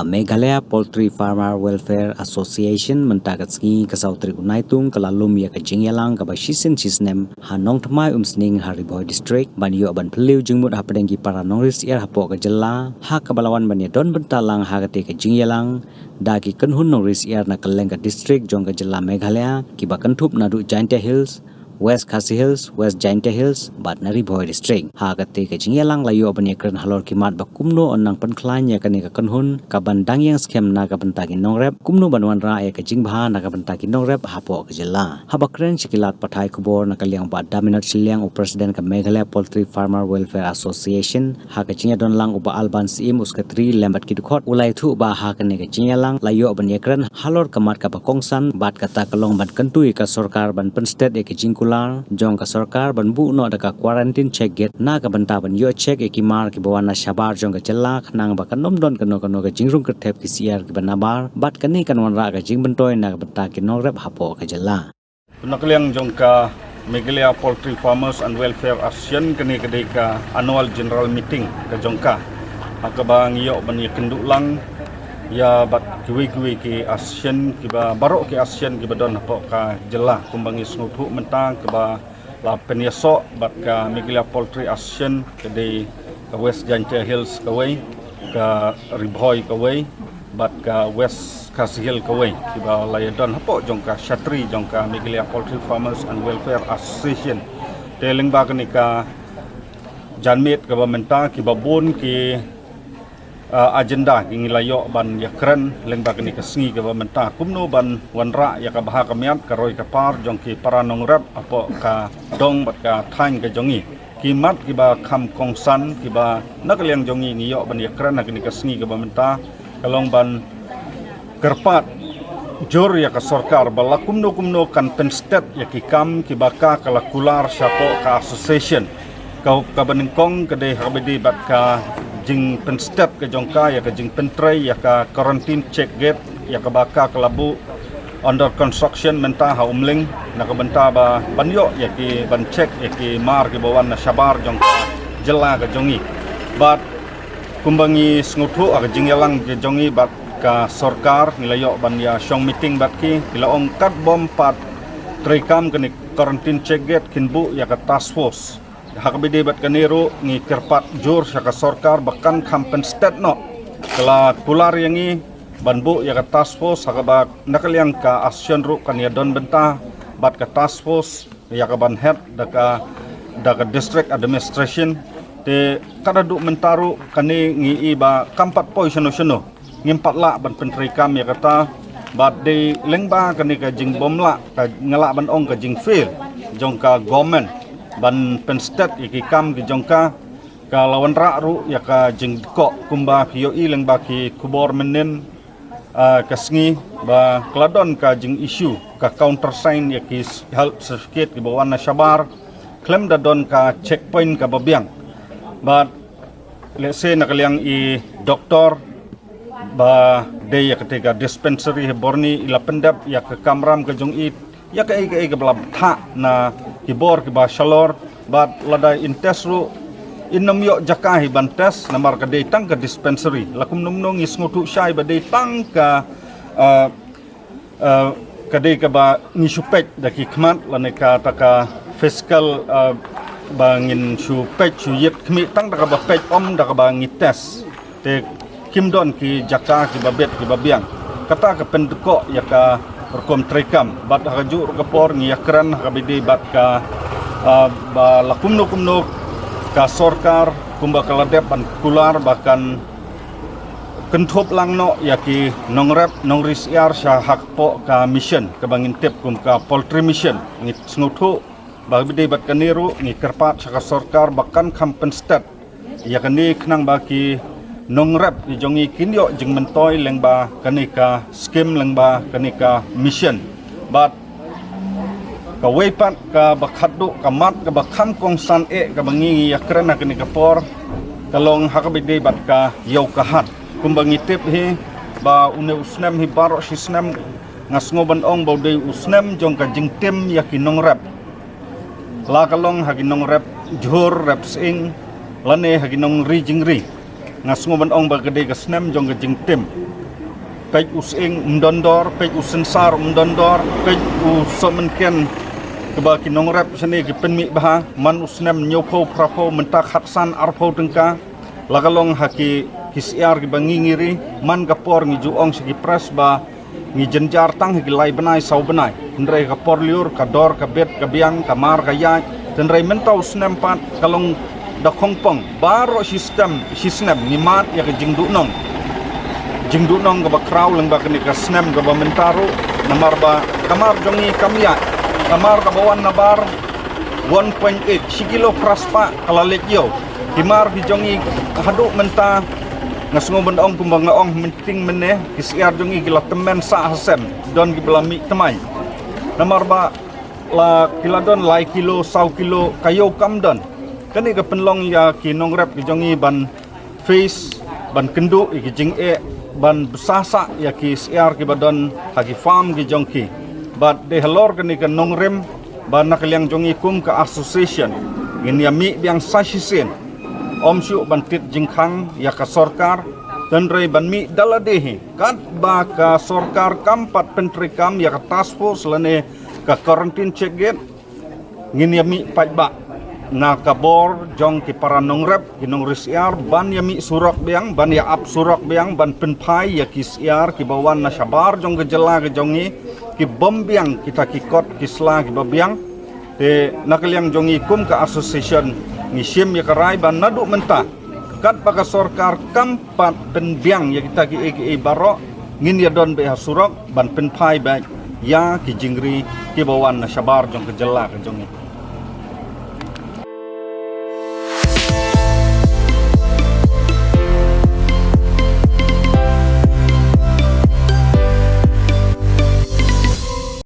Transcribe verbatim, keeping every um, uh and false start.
Meghalaya Poultry Farmer Welfare Association mynta ka sngi ka saw tarik u Naitung ka la lum ïa ka jingïalang kaba shisien shisnem ha Nongthymmai Umsning ha Ri Bhoi District ban ïoh ban phylliew jingmut hapdeng ki para nongri syiar hapoh ka jylla ha kaba la wan ban ïadon bynta lang ha katei ka jingïalang da ki kynhun nongri syiar na kylleng ka district jong ka jylla Meghalaya kiba kynthup naduh Jaintia Hills, West Khasi Hills, West Jaintia Hills bad na Ri Bhoi District. Ha katei ka jingïalang la ïoh ban ïakren halor ki mat ba kumno yn nang pynkhlaiñ ïa kane ka kynhun kaban dang ïeng skhem na ka bynta ki nongrep, kumno ban wanrah ïa ka jingbha na ka bynta ki nongrep hapoh ka jylla. Haba kren sha ki lad pathai khubor na ka liang u Bah Daminot Shylliew, u President ka Meghalaya Poultry Farmer Welfare Association, ha ka jingïadon lang u Bah Alban Syiem, u Secretary, lem bad ki dkhot, u la ïathuh ba ha kane ka jingïalang la ïoh ban ïakren halor ka mat kaba kongsan bad kata ka long ban kyntu ïa ka sorkar ban pynstet ïa ka jingkular jong ka sorkar ban buh noh da ka quarantine check gate na ka bynta ban ïoh check ïa ki mar kiba wan na shabar jong ka jylla khnang ba kan ym don kano kano ka jingrung kyrthep ki syiar kiba nabar bad kane kan wanrah ka jingmyntoi na ka bynta ki nongrep hapoh ka jylla. Na ka liang jong ka Meghalaya Poultry Farmers and Welfare Association, kane ka dei ka annual general meeting ka jong ka, ha kaba ngi ïoh ban ïakynduh lang ïa bad kiwei kiwei ki association kiba, baroh ki association kiba don hapoh ka jylla. Kumba ngi sngewthuh mynta kaba la pynïasoh bad ka Meghalaya Poultry Association, ka dei ka West Jaintia Hills kawei, ka Ri Bhoi kawei bad ka West Khasi Hills kawei, kiba la ïadon hapoh jong ka shatri jong ka Meghalaya Poultry Farmers and Welfare Association. Te lyngba kane ka janmiet kaba mynta, kiba bun ki, ah, agenda ki ngi la ïoh ban ïakren lyngba kane ka sngi kaba mynta, kumno ban wanrah ïa ka bha ka miat, ka roi ka par jong ki para nongrep hapoh ka dong bad ka thaiñ ka jong ngi. Ki mat kiba kham kongsan kiba na ka liang jong ngi ngi ïoh ban ïakren ha kane ka sngi kaba mynta ka long ban kyrpad jur ïa ka sorkar ba la kumno kumno kan pynstet ïa ki kam kiba ka, ka la kular shapoh ka association. Ka, kaba nyngkong ka dei ha kaba ïadei bad ka jingpynstet ka jong ka ïa ka jingpyntrei ïa ka quarantine check gate ïa kaba ka, ka la buh under construction mynta ha Umling, na ka bynta ba ban ïoh ïa ki, ban check ïa ki mar kiba wan na shabar jong ka jylla ka jong ngi. Bad kumba ngi sngewthuh ha ka jingïalang ka jong ngi bad ka sorkar, ngi la ïoh ban ïa shong meeting bad ki, ki la ong katba ym pat treikam kane quarantine check gate kin buh ïa ka task force. Ha kaba ïadei bad kane ruh ngi kyrpad jur sha ka sorkar ba kan kham pynstet noh. Ka la kular ïa ngi ban buh ïa ka task force ha kaba na ka liang ka association ruh kan ïadon bynta bad ka task force ïa kaban head da ka, da ka district administration. Te ka da duh mynta ruh kane ngi i ba kam pat poi shano shano. Ngim pat lah ban pyntreikam ïa kata, bad dei lyngba kane ka jingbymlah, ka nga lah ban ong ka jingfail jong ka government ban pynstet ïa ki kam ki jong ka. Ka la wanrah ruh ïa ka jingdkoh kumba phi ïohi lyngba ki khubor mynnin, ah, ka sngi ba ka la don ka jing issue ka countersign ïa ki s-, health certificate kiba wan na shabar khlem da don ka checkpoint kaba biang. Bad lehse na ka liang i doktor ba dei ïa kata ka dispensary ha Borni i la pyndep ïa ka kamram ka jong i ïa kaei kaei kaba la bthah na ki bor kiba shalor, bad lada in test ruh in ym ïoh jaka hi ban test namar ka dei tang ka dispensary. La kumno kumno ngi sngewthuh shai ba dei tang ka, ah, ah, ka dei kaba ngi shu peit da ki khmat lane kata ka physical, ah, ba ngin shu peit shu ïit khmih tang da kaba peit ym da kaba ngi test. Te kim don ki jaka kiba bit kiba biang. Kata ka pyndkoh ïa ka rukom treikam. Bad ha kajuh ruh ka por ngi ïakren ha kaba ïadei bad ka, ah, ba la kumno kumno ka sorkar kumba ka la dep ban kular ba kan kynthup lang noh ïa ki nongrep nongri syiar sha hapoh ka mission kaba ngin tip kum ka poultry mission. Ngi sngewthuh ba ha kaba ïadei bad kane ruh ngi kyrpad sha ka sorkar ba kan kham pynstet ïa kane khnang ba ki nongrep ki jong ngi kin ïoh jingmyntoi lyngba kane ka skim lyngba kane ka mission. Bad kawei pat kaba khatduh ka mat kaba kham kongsan eh kaba ngi ngi ïakren ha kane ka por ka long ha kaba ïadei bad ka ïew ka hat. Kumba ngi tip hi ba une u snem hi baroh shi snem nga sngew ban ong ba u dei u snem jong ka jingtim ïa ki nongrep. La ka long ha ki nongrep jhur rep sying lane ha ki nongri jingri. Nga sngew ban ong ba ka dei ka snem jong ka jingtim. Peit u sying um don dor, peit u synsar um don dor, peit u sohmynken kaba ki nongrep shane ki pynmih bha, man u snem hynñiewphew phraphew mynta khatsan arphew tyngka. La ka long ha ki, ki syiar kiba ngi ngi ri, man ka por ngi ju ong sha ki press ba ngi jynjar tang ha ki lai bnai saw bnai. Hynrei ka por lyiur, ka dor ka bit, ka biang, ka mar ka ïaid. Hynrei mynta u snem pat ka long da khongpong. Baroh shi snem, shi snem ngi mad ïa ka jingduhnong. Jingduhnong kaba khraw lyngba kane ka snem kaba mynta ruh, namar ba ka mar jong ngi kam ïaid. Ka mar kaba wan nabar one point eight, shi kilo phra spah ka la leit ïew. Ki mar ki jong ngi haduh mynta, nga sngew ban ong kumba nga ong mynting mynne, ki syiar jong ngi ki la tymmen sah ha sem, don kiba la mih thymmai. Namar ba la ki la don lai kilo, saw kilo, ka ïew kam don. Kane ka pynlong ïa ki nongrep ki jong ngi ban face, ban kynduh ïa ki jingeh, ban bsa sah ïa ki syiar kiba don ha ki farm ki jong ki. Bad dei halor kane ka nongrim ba na ka liang jong ngi kum ka association ngin ïa mih biang sa shisien. Ym shuh ban tied jingkhang ïa ka sorkar, hynrei ban mih da lade hi. Katba ka sorkar kam pat pyntreikam ïa ka task force lane ka quarantine check gate, ngin ïa mih paidbah na ka bor jong ki para nongrep, ki nongri syiar, ban ïa mih surok biang, ban ïa ap surok biang, ban pynphai ïa ki syiar kiba wan na shabar jong ka jylla ka jong ngi, ki bym biang kita ki kot ki sla kiba biang. Te na ka liang jong ngi kum ka association ngi shim ïa ka rai ba naduh mynta, katba ka sorkar kam pat pynbiang ïa kita kiei kiei baroh, ngin ïa don beit ha surok ban pynphai beit ïa ki jingri kiba wan na shabar jong ka jylla ka jong ngi.